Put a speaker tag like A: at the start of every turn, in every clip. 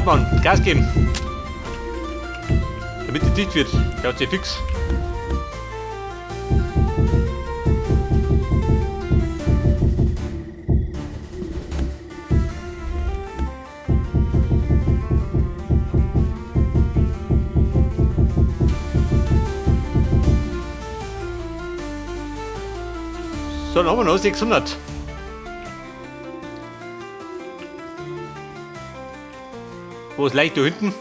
A: Mann, Gas geben. Damit die dicht wird. Der hat sich fix. So, dann haben wir noch 600. Wo ist leicht da hinten?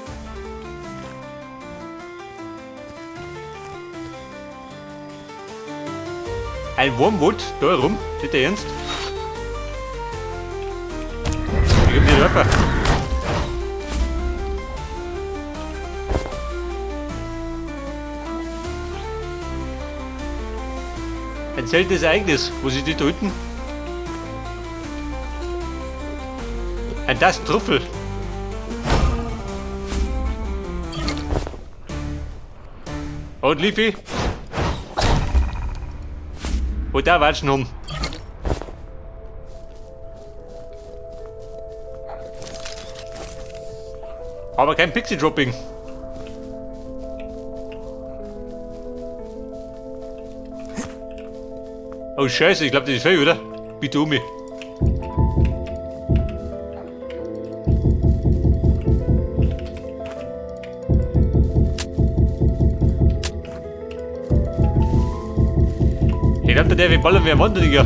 A: Ein Wormwood da herum, steht der ernst? Ich geb die Dörfer. Ein seltenes Ereignis. Wo sind die da hinten? Ein das Trüffel. Und Leafy? Und da watschen um. Aber kein Pixie-Dropping. Oh Scheiße, ich glaube, das ist fail, oder? Bitte um mich. Ich glaube, der wir ballern wie ein Wanderliger.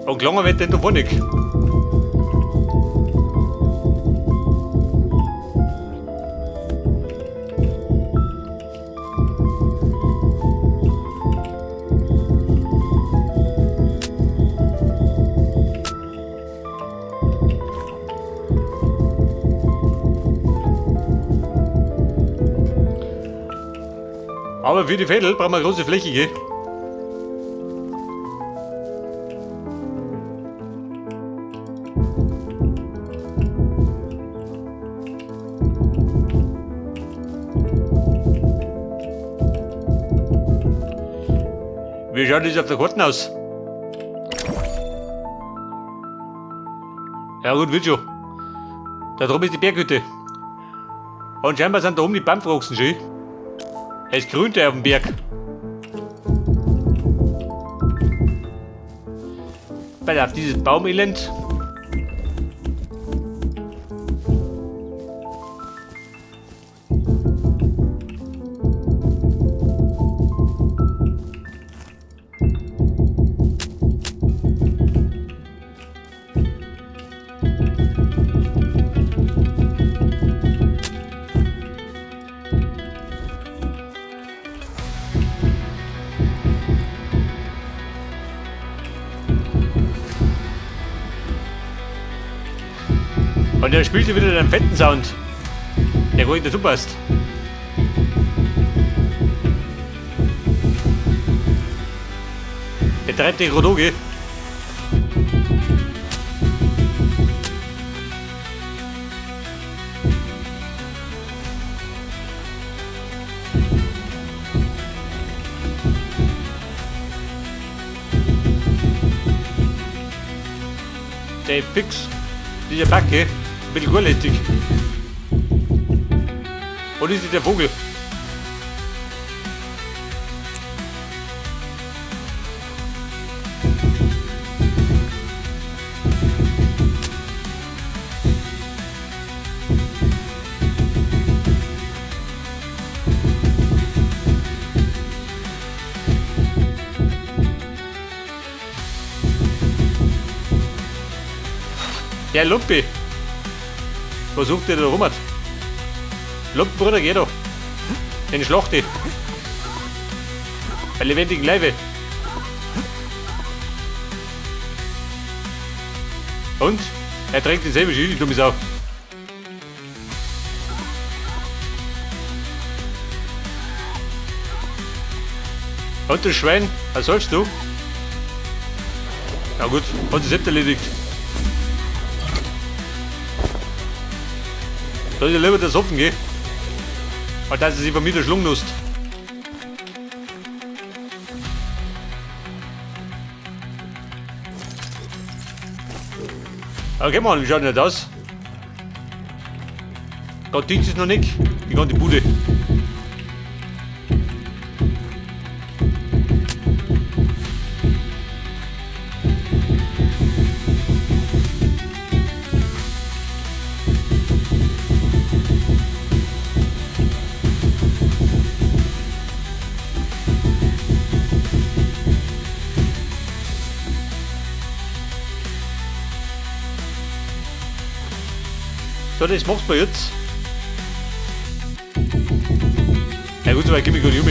A: Und gelangen wird denn davon nicht. Aber für die Fädel brauchen wir eine große Fläche, gell? Wie schaut das auf der Karten aus? Ja gut, wird schon. Da drüben ist die Berghütte. Und scheinbar sind da oben die Baumfrochsen schön. Es grünt ja auf dem Berg. Pass auf, dieses Baumelend. Und der spielte wieder den fetten Sound, der gar nicht dazu passt. Der treibt den Rodoge. Der fix, dieser Backe. Ein bisschen urlästig. Und ist der Vogel? Der Lumpi. Was sucht der da rum? Lumpenbruder, geh doch. Den Schlacht ich. Bei lebendigen Leibe. Und? Er trägt dieselbe Schild, die dumme Sau. Und du Schwein, was sollst du? Na gut, hat sich selbst erledigt. Soll ich lieber das offen gehen? Weil dass sie sich von mir der Schlung nutzt. Okay, Mann, wie schaut denn das aus? Da dient es noch nicht, die ganze Bude. So, das machst du jetzt. Ja gut, so weit komm ich gar nicht um.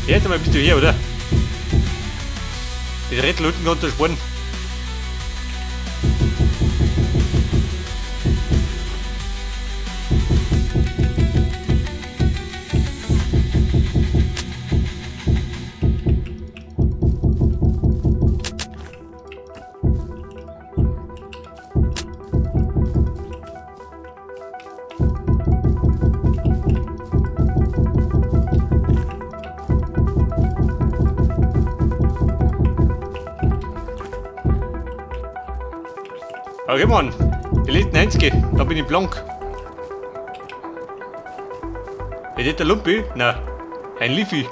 A: Jetzt einmal bist du hier, oder? Das Rätsel unten kann da sparen. Okay, Mann, die letzten 90, da bin ich blank. Ist das der Lumpi? Nein, ein Liffy.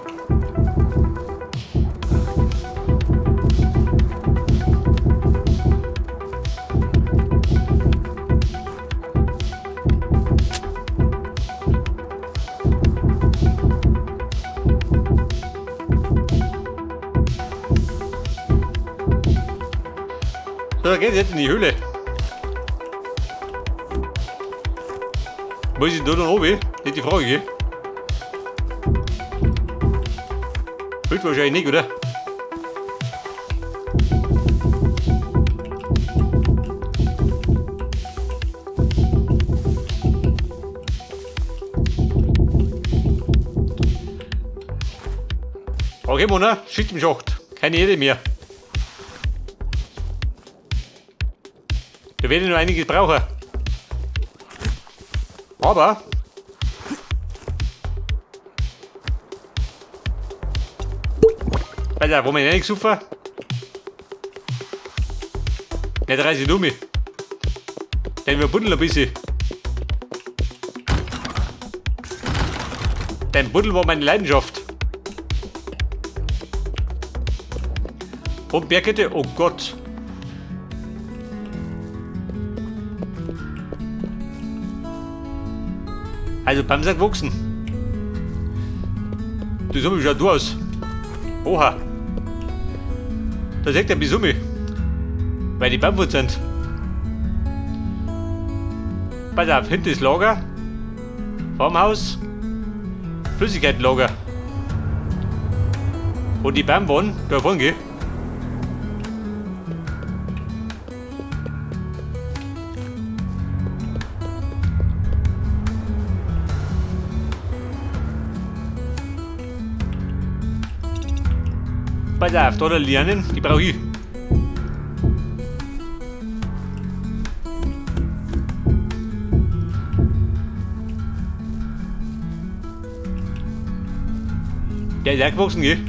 A: So, da geht's jetzt in die Höhle. Muss ich da noch oben? Nicht die Frage, gell? Heute wahrscheinlich nicht, oder? Okay, Mona, Schicht im Schacht. Keine Erde mehr. Da werde ich noch einiges brauchen. Aber Alter, wo wir nicht gesoffen? Nicht reiß ich um mich. Denn wir buddeln ein bisschen. Dein Buddel war meine Leidenschaft. Und Bergkette, oh Gott. Also beim sind gewachsen. Die Summe schaut du aus. Oha. Da seht ihr die Summe. Weil die Baumwurzeln sind. Pass auf, hinten ist Lager. Farmhaus. Flüssigkeitenlager. Und die Baumwohnen, da vorne geh. Pass auf, da lernen, die brauche ich. Der ist auch gewachsen, gell?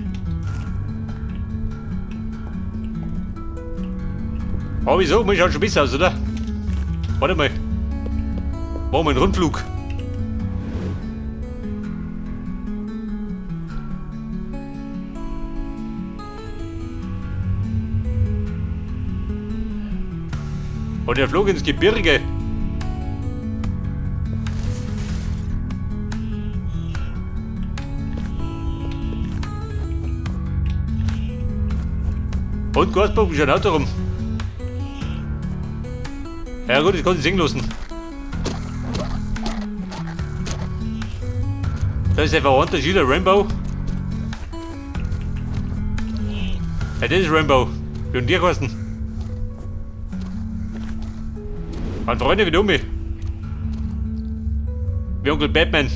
A: Aber wieso? Man schaut schon besser aus, oder? Warte mal. Machen wir einen Rundflug. Und der flog ins Gebirge. Und Gasbock, wie schaut Auto rum? Ja gut, ich konnte singen lassen. Da ist einfach ein Unterschied, der Rainbow. Ja, das ist Rainbow. Wie und dir kosten. An Freunde wie du mich. Wie Onkel Batman.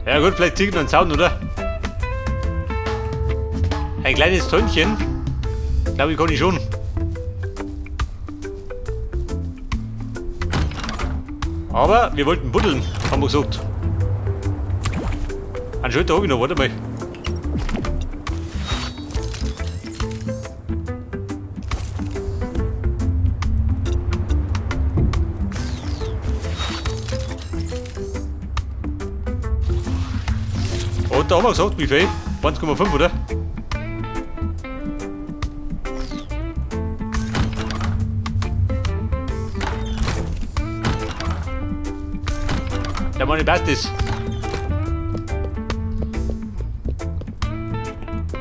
A: Ja gut, vielleicht zieht noch einen Zaun, oder? Ein kleines Zäunchen. Glaube ich, kann ich schon. Aber wir wollten buddeln, haben wir gesagt. Einen Schalter habe ich noch, warte mal. Und da haben wir gesagt, wie viel? 1,5, oder? Der Mann passt das.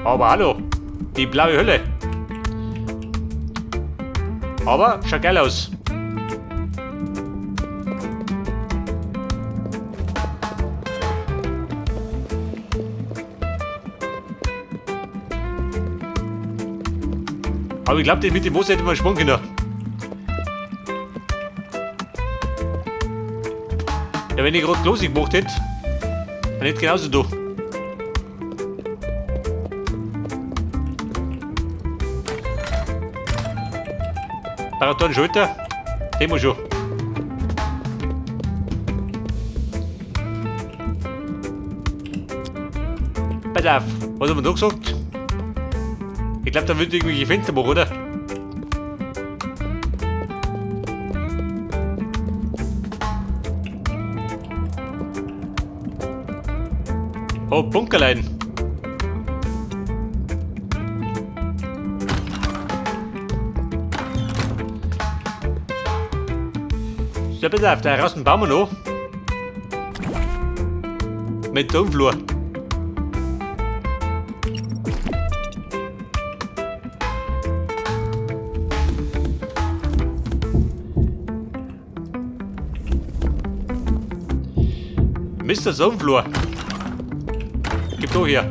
A: Aber hallo, die blaue Hölle. Aber schaut geil aus. Aber ich glaube, das mit dem Wasser hätte man sparen können. Ja, wenn ich gerade Klose gemacht hätte, dann hätte ich genauso da. Da einen Schalter, den wir schon. Pass auf, was haben wir da gesagt? Ich glaube, da wird irgendwelche Fenster machen, oder? Oh, Bunkerlein. So, pass auf, da draußen bauen wir noch. Mit Tonflur. Mr. Sonnenflur. Gib doch her.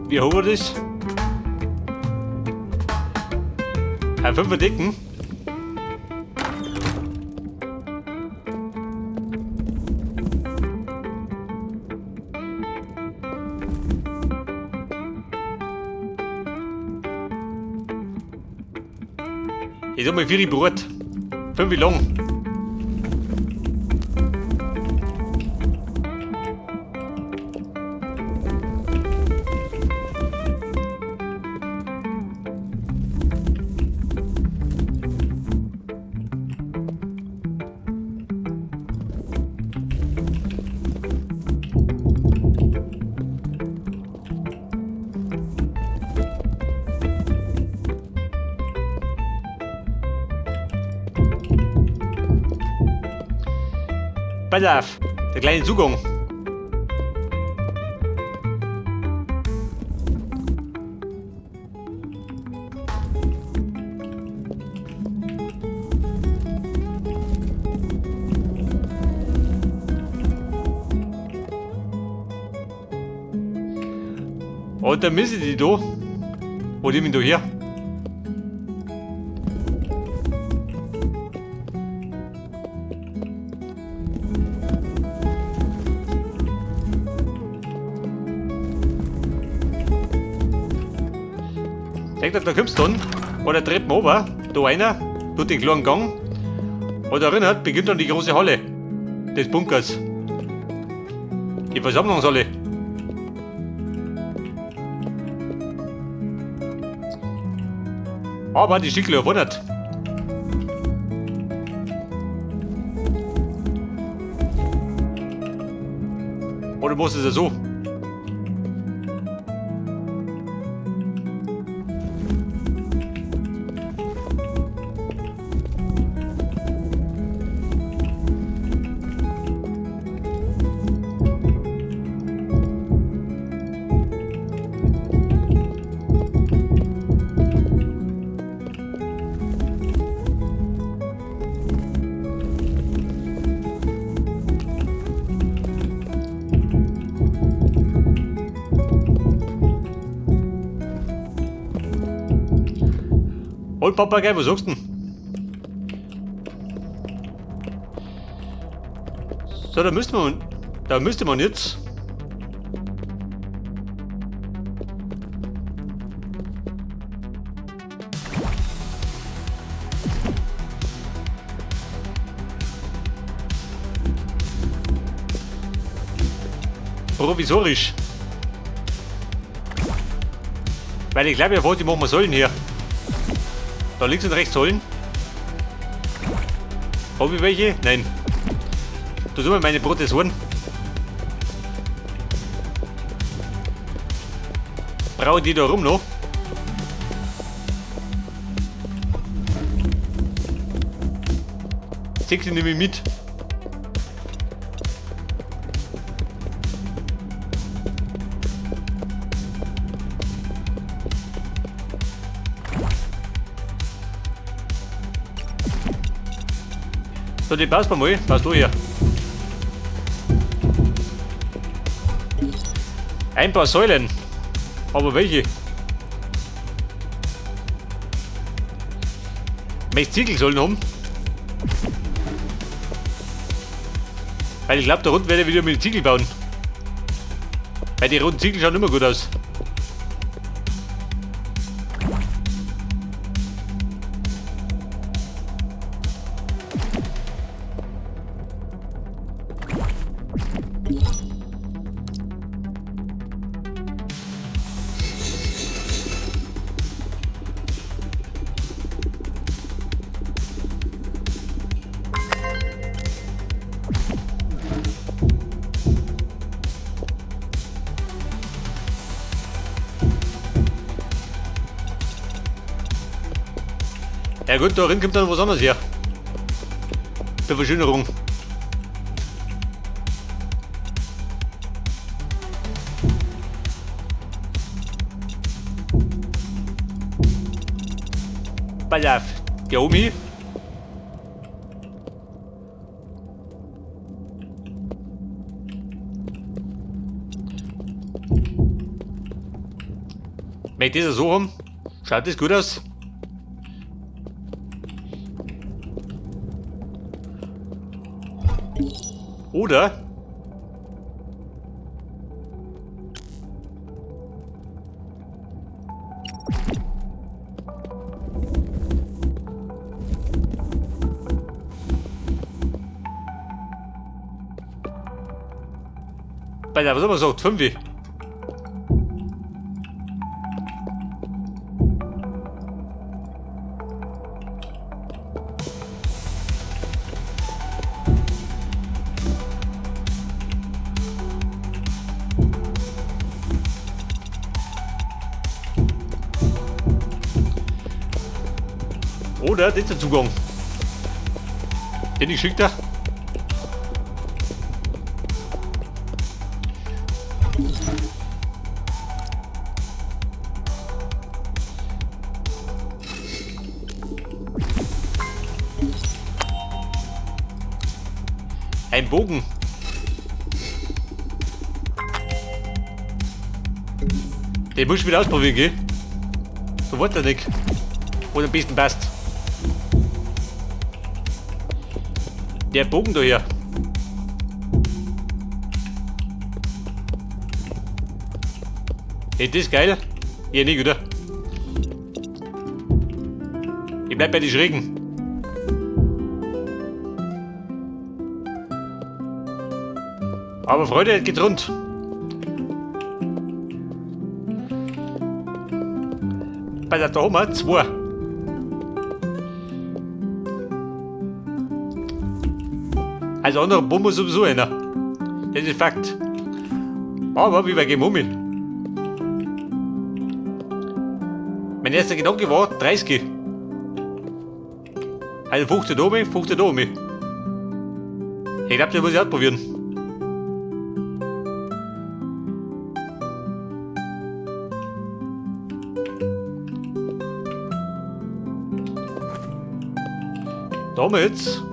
A: Wie hoch war das? Ein 5er Dicken. Ich sag mal 4 Brot. 5 lang. Pass auf, der kleine Zugang. Und dann müssen die da. Wo nehmen die da her? Denkt, da kommst du dann, oder Treppen runter, da einer, durch den kleinen Gang, und da drin beginnt dann die große Halle des Bunkers. Die Versammlungshalle. Aber die Schickle erwundert. Oder muss es ja so? Goldpapagei, was sagst du denn? So, da müsste man jetzt provisorisch. Weil ich glaube, ja, die machen wir Säulen hier. Da links und rechts Säulen. Hab ich welche? Nein. Da tun wir meine Prozessoren. Brauche die da rum noch? 6 nehme ich mit. So, die passt mir mal. Passt du hier. Ein paar Säulen. Aber welche? Möchte Ziegelsäulen haben? Weil ich glaub, da unten werde ich wieder mit Ziegel bauen. Weil die roten Ziegel schauen immer gut aus. Ja gut, da drin kommt dann was anderes her. Zur Verschönerung. Pass auf, geh um hier. Wenn ich das so haben, schaut das gut aus. Oder? Bei der, was haben wir gesagt? 5. Oder das ist der Zugang. Den ich schicke da. Ein Bogen. Den muss ich wieder ausprobieren, gell? So wollte er nicht. Oder am besten passt. Der Bogen da hier. Hey, das ist geil. Ja, nicht, oder? Ich bleib bei den Schrägen. Aber Freude, es geht rund. Bei der da haben wir 2. Also andere Bombe sowieso einer. Das ist Fakt. Aber wie weit gehen wir um? Mein erster Gedanke war 30. Also 15 da oben, 15 da oben. Ich glaub, das muss ich ausprobieren. Da haben wir jetzt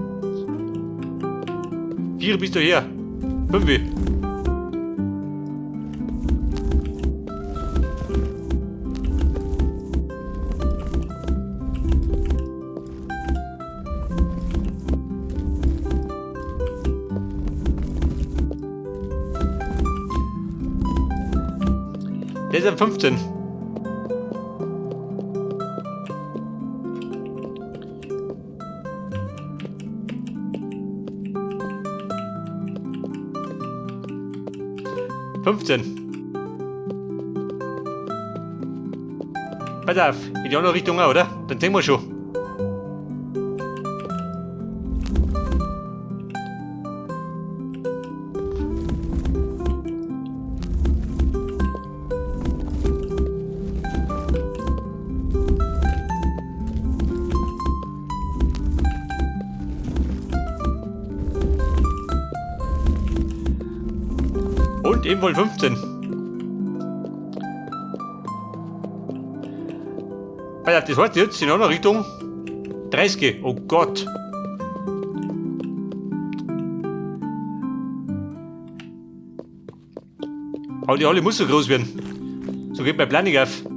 A: 4 bist du her. 5. Das sind 15. 15. Pass auf, in die andere Richtung auch, oder? Dann sehen wir schon. Und ebenfalls 15. Pass auf, das heißt jetzt in einer Richtung 30. Oh Gott. Aber die Halle muss so groß werden. So geht mein Plan nicht auf.